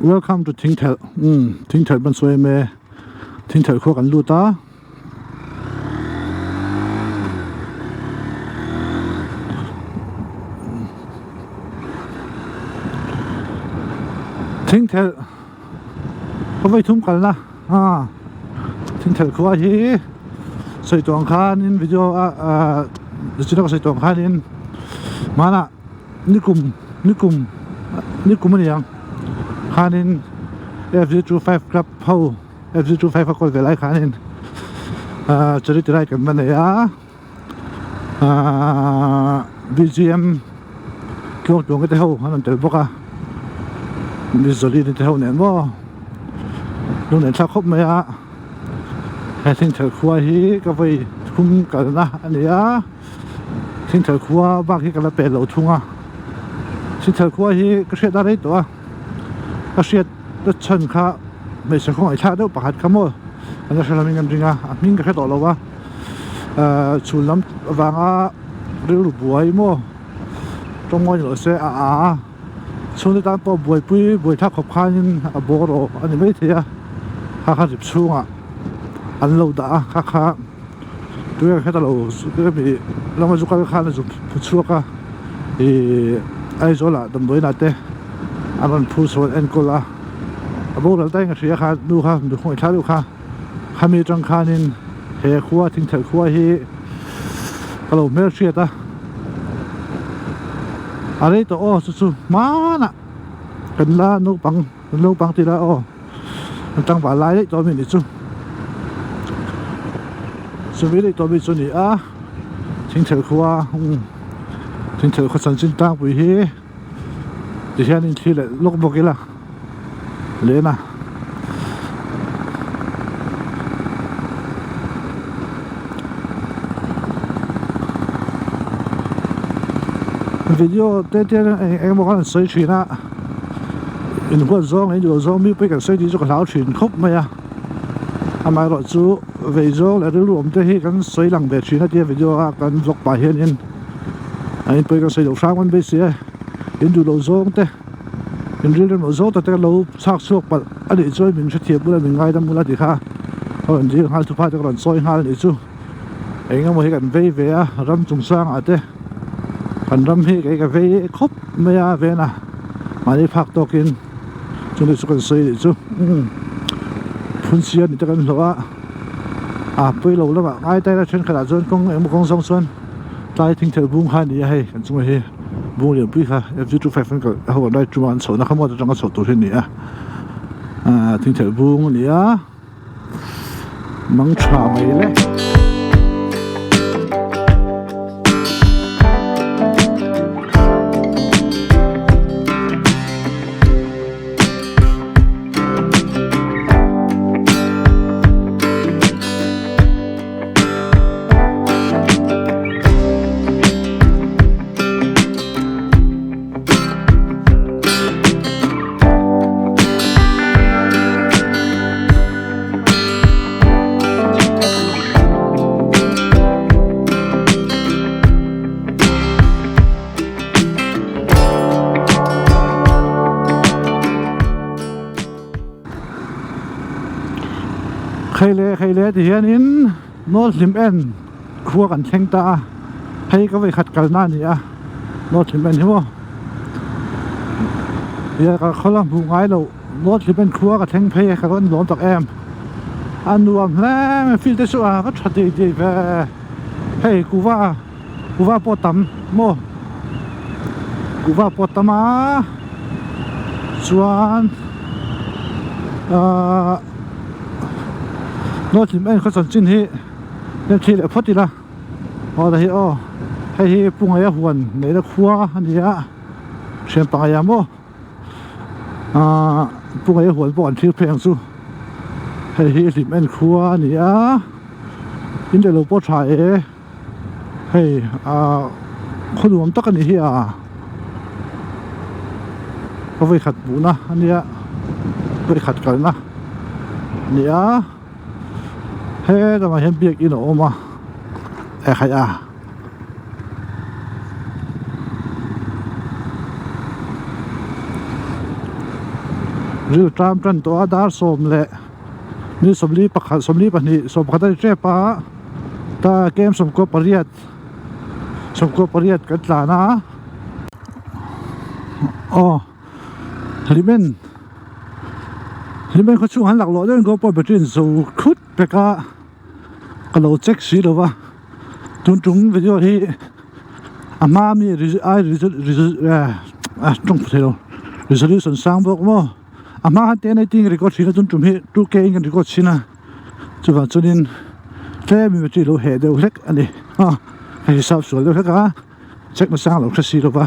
Welcome to Thingthelh umm Thingthelh ban sawi em e Thingthelh khua kan lut a. Thingthelh ka vawi thum kalna a Thingthelh khua hi sawi tawh ang khanin video a ahh china ka sawi tawh ang khanin hmanah nikum nikum nikum a ni ang khanin F G 25 club ho F G 25 a kawl ve lai khanin ahh charity ride kan va nei a. Ahh B G M tluang tluang te ho an rawn tel bawk a Mizawlin te ho nen maw lung nen thlak khawp mai a he thingthelh khua hi ka vawi thum kalna a ni a thingthelh khua bak hi ka la pel lo thung a thingthelh khua hi ka hriat a rei tawh a ka hriat na chhan kha hmeichhe khawngaih thlak deuh pakhat kha maw an la hre lo in an ring a a hming ka hre tawh lo a. Ahh chhun lam avanga rilru buai maw tawng lo se a a chhungte tan pawh buaipui buai thlak khawp khanin a bawr awh a ni maithei a kha kha zip chhungah an lo dah a kha kha tuna heta lo hemi lama zu kal khan a zu phu chhuak a ihh Aizawl ah damdawi inah te an rawn phur chho an enkawl a a boral ta in ka hria kha nu kha mi khawngaih thlak deuh kha. Khami atang khanin he khua thingthelh khua hi ka lo hmelhriat a a rei tawh aw chu chu hmanah kan la naupang kan naupang tih lai aw kan tlangval lai daih tawh ami nih chu chumi daih tawh ami chu a ni a thingthelh khua thingthelh khua chanchin tlangpui hi. Tihianin thli leh lawk bawk ila len a. Video te te eng emaw khan an sawi thin a inhuat zawng leh induh zawng mi pawh kan sawi tih chu ka hlau thin khawp mai a amaherawh chu vei zawng leh rilru awm te hi kan sawi lang ve thin a tia video a kan vlog pah hianin. A in pawhin ka sawi loh hrang an beisei a in duh loh zawng te in rilrem loh zawng tak te lo chhak chhuak palh a nih chuan min hrethiam bula min ngaidam bula tih kha a rawn dil nghal thupa te ka rawn sawi nghal a nih chu eng emaw hi kan vei ve a ram chung sangah te kan ram hi kei ka vei khawp mai a ven a mahni phak tawkin chumi chu kan sawi a nih chu phun siam ni te kan hlawh a a pawilo lamah ngai taila thenkhatah chuan kawng engemaw kawng zawng chuan. Tlai thingthelh bung kha a ni a hei kan chungah hi bung lianpui kha F G 25 an kalh ho an ride ṭuma an chhohna kha maw atanga chhoh tur hi a ni a ahh thingthelh bung a ni a mang tha mai le. Kheile kheile ti hianin North Hlim en khua kan thleng ta a hei ka vawikhat kalna a ni a North Hlim en hi maw ia ka khaw la hmuh ngai loh North Hlim en khua ka thleng phei a ka rawn lawm tak em a nuam hle mai field te chu a va tha dei dei ve hei kuva kuva pawh tam maw kuva pawh tam a chuan ahh. North lim en khaw chanchin hi en thli leh phawt ila aw la hi aw hei hi Pungaia huan neihna khua a ni a thian pangaia maw ahh Pungaia huan pawh an thlir phei ang chu hei hi hlim en khua a ni a in leh lo pawh tha e hei ahh khaw nuam tak a ni hi a ka vawikhat hmuhna a nia vawikhat kalna a ni a helamah hian biakin a awm a ekhai a. Ril ṭam ṭan tawh a dar sawm leh ni sawmli pakhat sawmli pahnih sawm pakhat a ni ṭep a ta kem sawmkua pariat sawmkua pariat kan tlan a aw hlimen hlimen khaw chhung an lak lawh deuhin GoPro battery in zo thut pek a ka lo check si lo va tun tum video hi a hma mi ai tawng thei lo resolution sang bawk maw a hma khan ten eighteen record thin a tun tum hi 2K in kan record thin a chuvang chuanin tlem in battery lo heh deuh hlek a ni a hei hisap sual deuh hlek a check na sang lo hre si lo va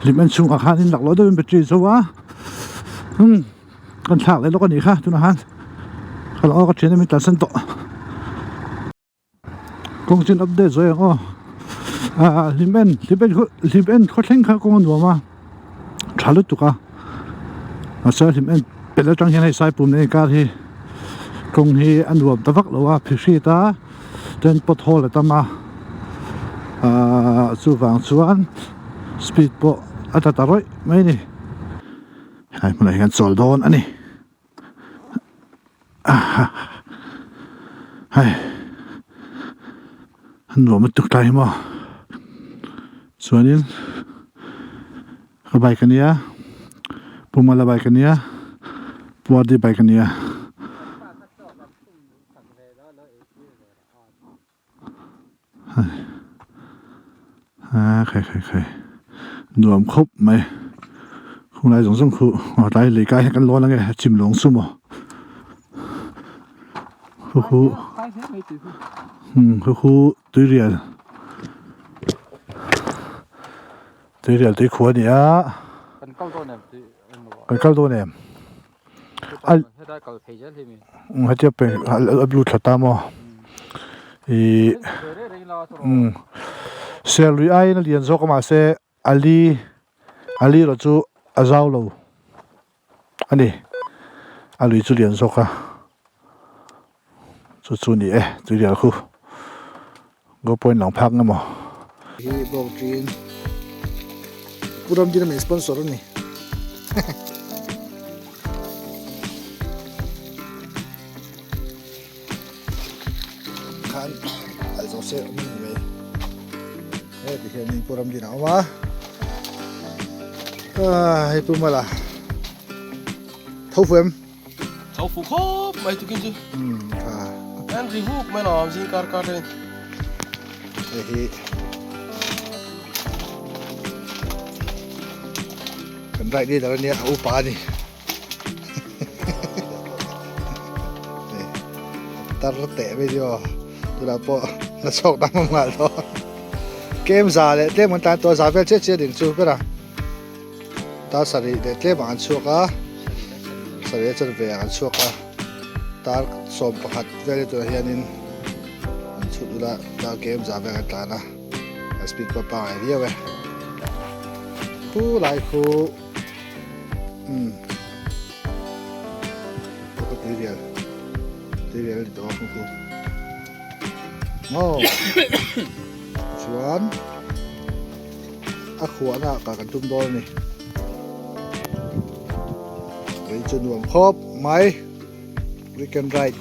hlim en chhungah khanin laklawh deuhin battery zo a umm. Kan thlak leh lawk a nih kha tunah khan ka lo ka thian min tlansan tawh kawng chin update zawh ang aw ah hlim en hlim en hlim en khawthleng kha kawng a nuam a tha lutuk a mahse hlim en pelh atang hian hei saipum nen inkar hi kawng hi a nuam ta vak lo a phihrit a chuan pothole a tam a ah chuvang chuan speed pawh a tla ta rawih mai a ni. Helai hmunah hian chawl dawn a ni hei a nuam lutuk tlai hi maw chuanin ka bike a nia pumala bike a nia puardi bike a nia. Khai khai khai nuam khawp mai khunglai zawng zawng khu tlai lei kai hian kan lawn ange chim lawng chu maw khu khu khu khu tuirial tuirial tui khu a ni a kan kal dawn em. Hetia a blue thla ta maw ihh umm serlui aiin a lian zawk a mahse a li a li erawh chu a zau lo a ni a lui chu lian zawk a chu chu a ni e tuirial khu go point lang phak emaw. Hi bawk ṭin Pu Ramdina min sponsor a ni. Khan al zo se awm ni mai. He ti hianin Pu Ramdina a awm a. Ah hei Pu Mala. Tho fu em? Tho fu khawp mai tukin chu. Umm tha. An ri huk mai lo zing kar kar te. Hei hi kan right leader ania a upa a ni. Tar teh mai chu aw tunah pawh na chhawk dang awm nghal tawh. Kem za leh tlem an tan tawh a za vel chiah chiah ding chu ber a. Tar sarih leh tlem ah an chhuak a sarih a chanve ah an chhuak a tar 11 vel hi tunah hianin an chhut ula tar kem zah vel an tlan a a speed pawh a pangai viau e khu lai khu umm khu tui rial tui rial a ni tawh a khu khu maw chuan. A khuahna ah kan tum dawn a ni. Lei chu nuam khawp mai. We can ride.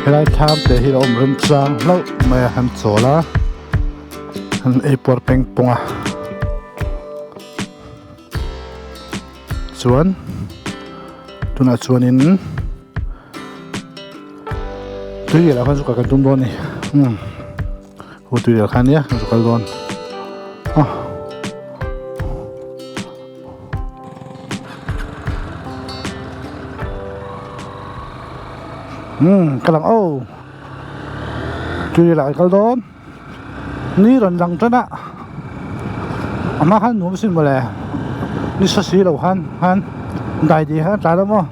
Helai thlam te hi a awm remchang hlauh mai a han chawl a an ei puar peng pawng a. Chuan tunah chuanin tui rial ah khan zu kal kan tum dawn a ni umm aw tui rial kha ania zu kal dawn a. Umm ka lang aw tui rial ah kan kal dawn ni rawn lang tan a. A hma khan nuam asin mawle nisa si lo khan khan dai dei khan a tlai lo maw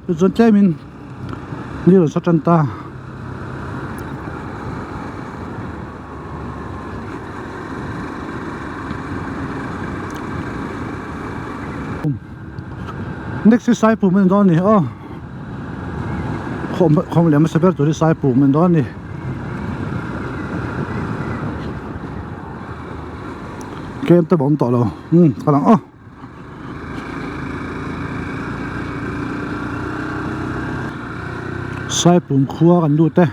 chu chuan tlem in ni rawn sa tan ta. Next hi Saipum a ni dawn a ni aw khawm leh hmasa ber tur hi Saipum a ni dawn a ni. Tlem te awm tawh lo umm ka lang aw. Saipum khua kan lut e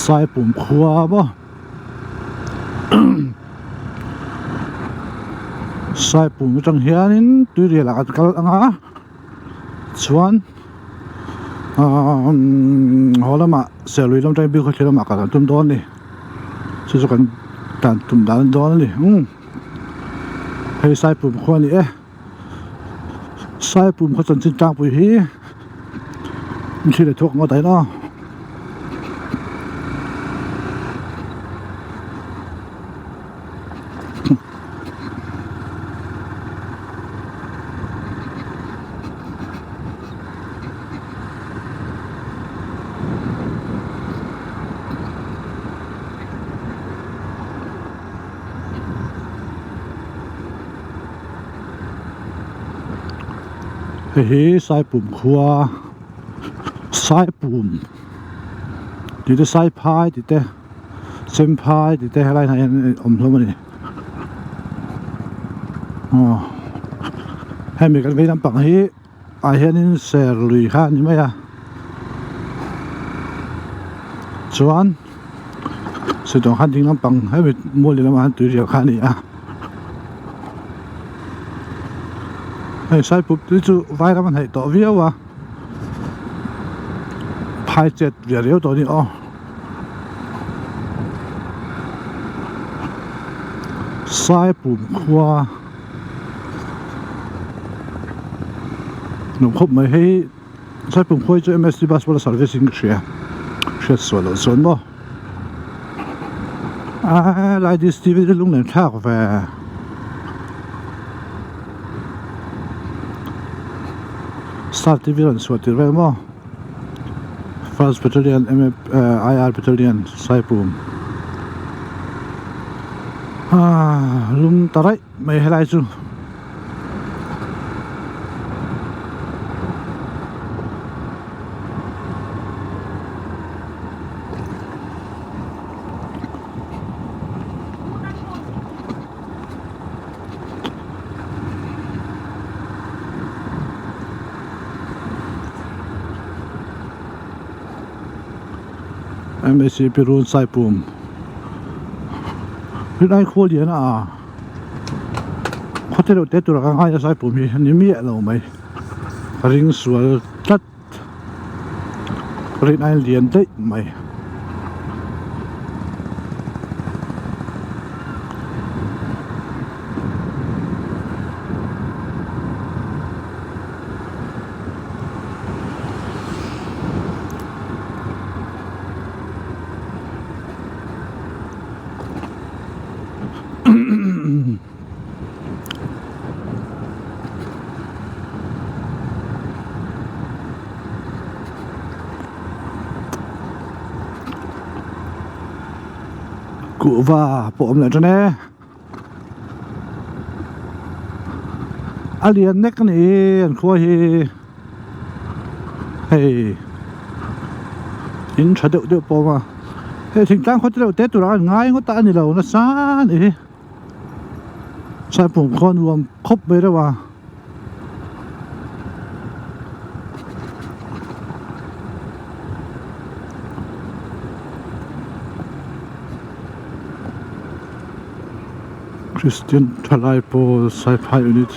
Saipum khua maw Saipum atang hianin tuirial ah kan kal ang a chuan umm haw lamah serlui lam atangin bikhawthlir lamah kal kan tum dawn a ni chu chu kan tan tum dan a ni dawn a ni umm hei Saipum khua a ni e Saipum khaw chanchin tlangpui hi thil a thawk ngawt ahin aw. Hei hi Saipum khua Saipum tih te Saiphai tih te Chemphai tih te helai hnaiah hian a awm hlawm a ni aw hemi kan vei lampang hi ah hianin ser lui kha a ni mai a chuan sitawng khan ding lampang hemi mual leh lamah hian tui rial kha a ni a hei saipup te chu vai ram a hnaih tawh viau a phai chet ve riau tawh a ni aw. Saipum khua nuam khawp mai hei Saipum khua hi chu M_S_T bus pawh la service in ka hria hriat sual loh chuan maw aa lai district hi lunglen thlak ve. Star T_V rawn chhuah tir vel maw. First Battalion IR Battalion Saipum ah lum ta raih mai helai chu. M_A_C Pirun Saipum helai khua lian a khawte reuh te tur a ngai a Saipum hi a ni miah lo mai a ring sual tlat rin a lian daih mai. Kuhva pawh awm leh tan e a lian nek a ni an khua hi hei in tha deuh deuh pawh a awm a hei thingtlang khaw te reuh te turah an ngai ngawt a a ni lo nasa a ni hi. Saipum khaw nuam khawp mai reuh a. Christian thalai pawl Saiphai unit.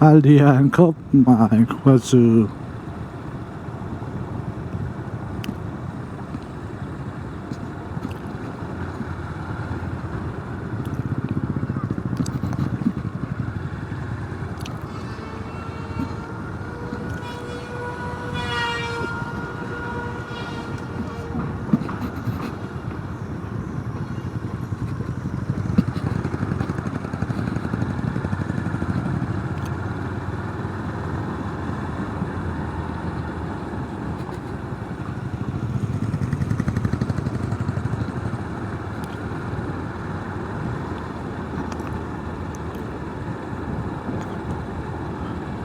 A lian khawp mai khua chu.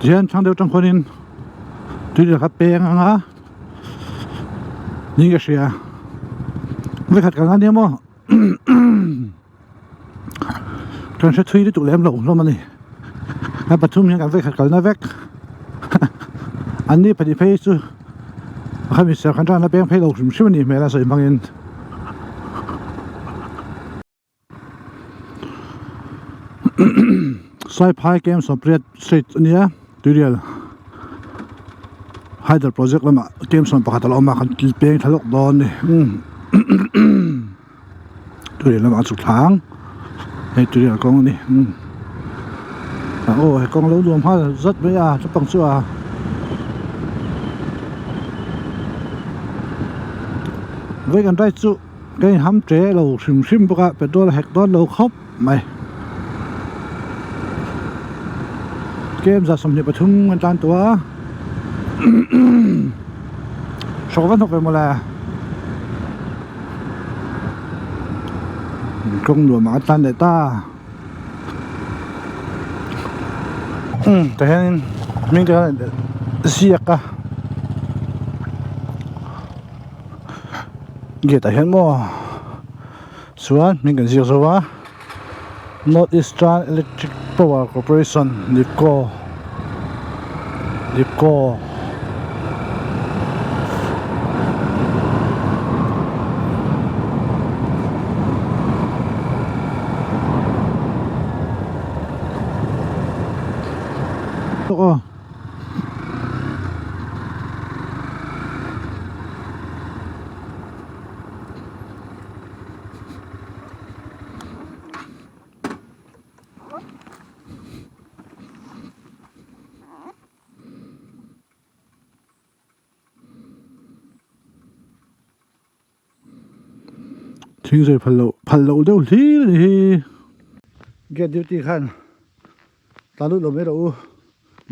Tihian thlang deuh tang khuanin tui leh kha peng ang a ni ka hria vekhat kalna nia maw kan hre thui lutuk lem lo hlawm a ni a pathum hian kan vekhat kalna vek an ni pahnih phei chu khami serh kan tan a peng phei lo hrim hrim a nih hmel a sawi hmangin. Saiphai camp sawmpriat street a nia tuirial hydel project lamah camp 11 a lo awm a kan peng thla lawk dawn a ni tuirial lamah a chhuk thla ang hei tuirial kawng a ni aw he kawng lo nuam nghal zat mai a chupang chu a vei kan ride chu. Ka inham ṭe lo hrim hrim bawk a petrol a hek dawn lo khawp mai. Kem 23 kan tan tawh a hrawk va hnawk ve mawle. Kawng nuam ah a tlan leh ta. Tah hianin hming te khan ziak a. Gate ah hian maw chuan hming kan ziak zo a North Eastern Electric Power Corporation Nipco Nipco aw. Thing zai phal loh phal loh deuh hlir a ni hi gate duty khan tlan lut lo mai rawh u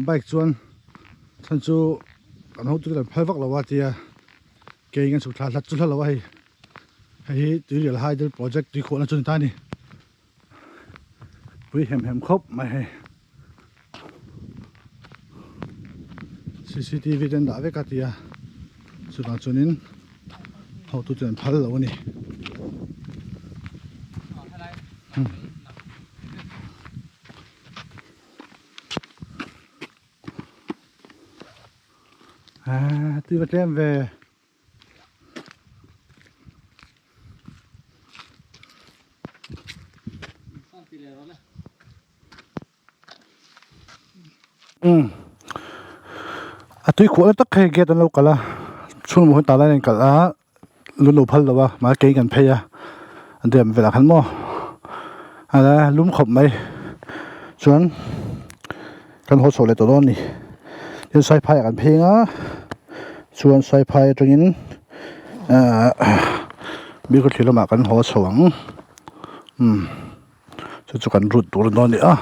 bike chuan chhan chu kan hotu te an phal vak lo a tia ke in kan chhuk thla hlat chu hla lo a hei hei hi tuirial hydel project tui khuahna chu a ni ta a ni pui hem hem khawp mai hei cctv te an dah vek a tia chuvang chuanin hotu chu an phal lo a ni. Ah, tui va tlem ve. Umm a tui khuah tak hei gate an lo kalh a chhung lamah hian tah lai a inkalh a lun lo phal lo a mahse kei kan phei a an dam velah khan maw a lum khawp mai chuan kan haw chho leh tawh dawn a ni tin saiphai ah kan pheng a chuan saiphai atangin ahh biakthli lamah kan haw chho ang umm. Chu chu kan rut tur dawn a ni a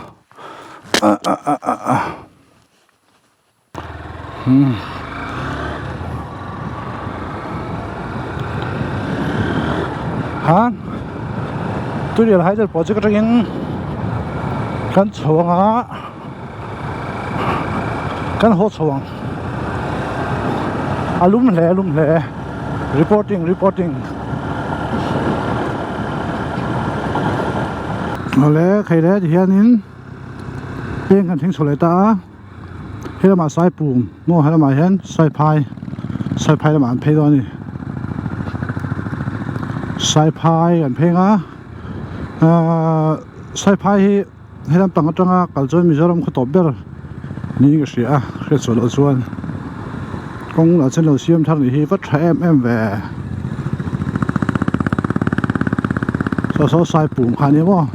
ah ah ah ah ah umm ha tuirial hydel project atangin kan chho ang a kan haw chho ang a lum hle a lum hle reporting reporting. Awle khai le ti hianin peng kan thleng chho leh ta a he lamah saipum maw he lamah hian saiphai saiphai lamah an phei dawn a ni saiphai an pheng a ahh saiphai hi he lampang atanga kal chuan Mizoram khaw tawp ber. Niin ka hria a hriat chhuah loh chuan kawng lah chuan lo siam thar nih hi va tha em em ve saw saw sai pum kha ania maw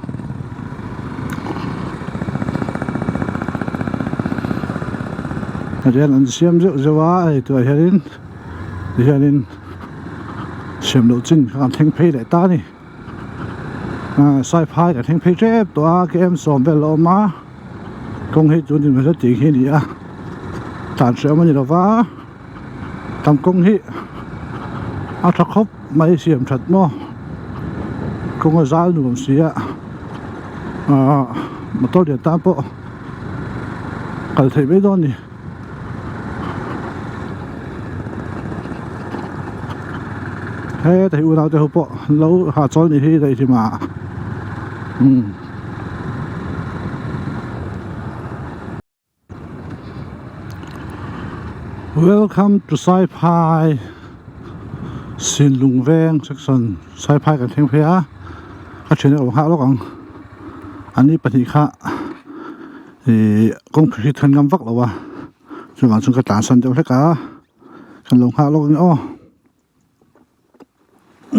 tihian an siam zeuh zeuh a hei tunah hianin tihianin siam loh chin kha an thleng phei leh ta a ni. Saiphai ka thleng phei tep tawh a km sawm vel a awm a kawng hi tun dinhmun hla tih khi a ni a tlan hreh awm a ni lo va tam kawng hi a tha khawp mai siam that maw kawng a zal nuam si a ahh motor lian tan pawh kal theih mai dawn a ni. Heta hi unau te ho pawh an lo hahchawl ni hi daihlim ah umm. Welcome to Saiphai Sinlung veng section Saiphai kan thleng phei a ka thian erawh nghah lawk ang an ni pahnih kha. Ihh kawngpui hi then ngam vak lo a chuvang chuan ka tlan sawn deuh hlek a kan lo nghah lawk ang aw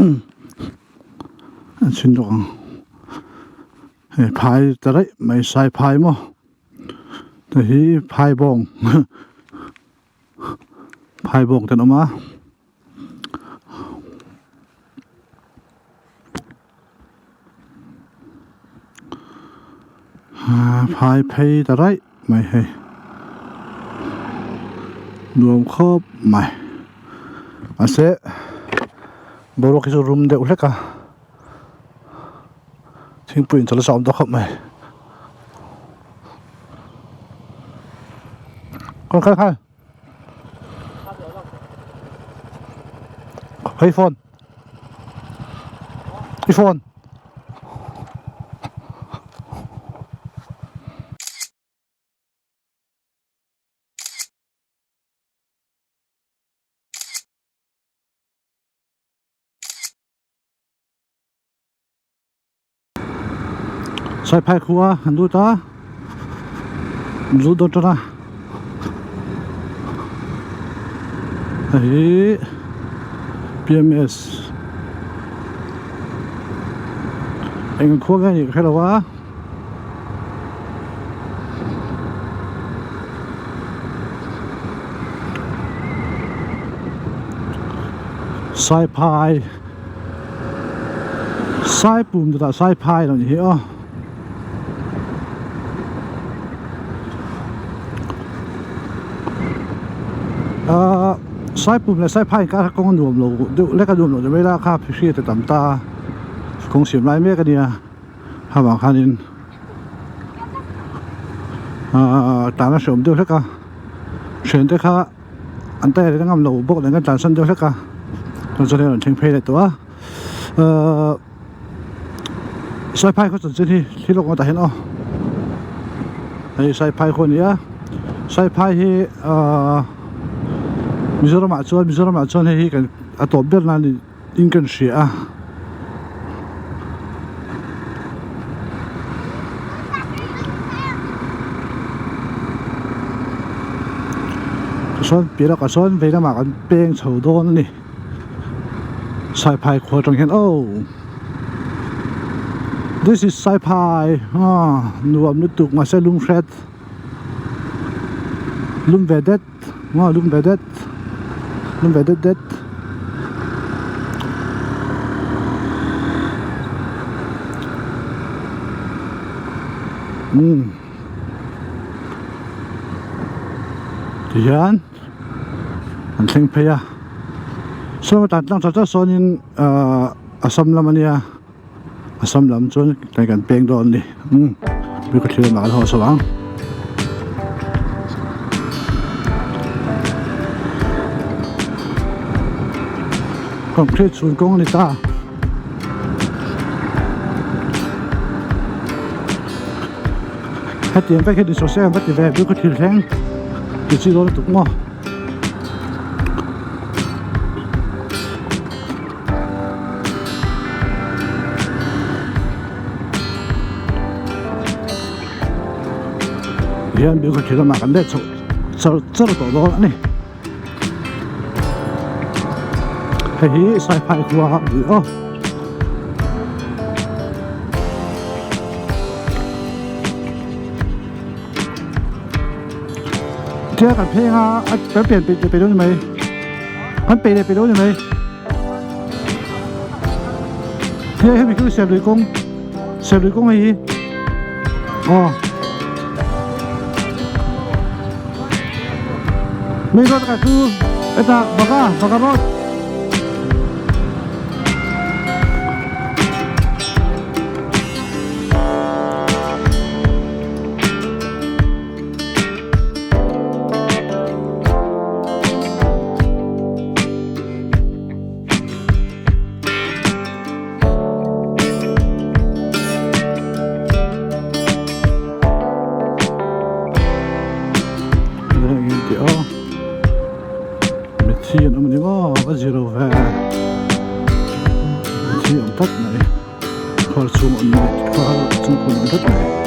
umm an chhin lawk ang hei phai ta daih mai sai phai maw hei hi phai bawng phai bawng te an awm a. Phai phei ta raih mai hei nuam khawp mai mahse boruak hi chu rum deuh hlek a thingpui in chawlh a chak awm tawh khawp mai kal kal. Hei phone I phone Saiphai khua an lut a an lut dawn tan a hei hi P M S eng khua nge anih ka hrelo a. Saiphai. Sai pum chutah sai phai lo ni hi aw ahh sai pum leh sai phai inkar kha kawng a nuam lo deuh lek a nuam lo deuh mai la kha hriat a tam ta kawng siam lai mek a nia ha vang khanin ahh tlan a hreawm deuh hlek a thiante kha. An tair in a ngam lo bawk nen kan tlansan deuh hlek a chuan chuan hei a rawn thleng phei leh tawh a ahh saiphai khaw chanchin hi thil lawk ngawtah hian aw hei saiphai khaw a ni a saiphai hi ahh Mizoram ah chuan Mizoram ah chuan hei hi kan a tawp ber nan in kan hria a. Tichuan piah lawkah chuan vei lamah kan peng chho dawn a ni Saiphai khua atang hian oh this is Saiphai ah nuam lutuk mahse lung hret lum ve det. Maw lum ve det lum ve det det umm tihian an thleng phei a saw tan tlang tha sawnin ahh Assam lam ania Assam lam chuan kan kan peng dawn a ni umm mi ka thlir lamah kan haw chho ang. Concrete chhun kawng a ni ta. Hetiang vek hi ni saw se an va ti ve mi ka thlir thleng ti chi dawn lutuk maw. Tihian Bilkhawthlir lamah kan let chhoh char char tawh dawn a ni. Hei hi Saiphai khua a ni aw. Tia kan pheng a a kan pian pe pe dawn ni mai kan pe leh pe dawn ni mai tia hemi khi serlui kawng serlui kawng hei hi aw main road ka chu hetah baka baka road. Mitthi an awm a ni maw ka zir lo ve mitthi awm tlat mai. Khawr chhung awm mai khawr chhung awm tlat mai.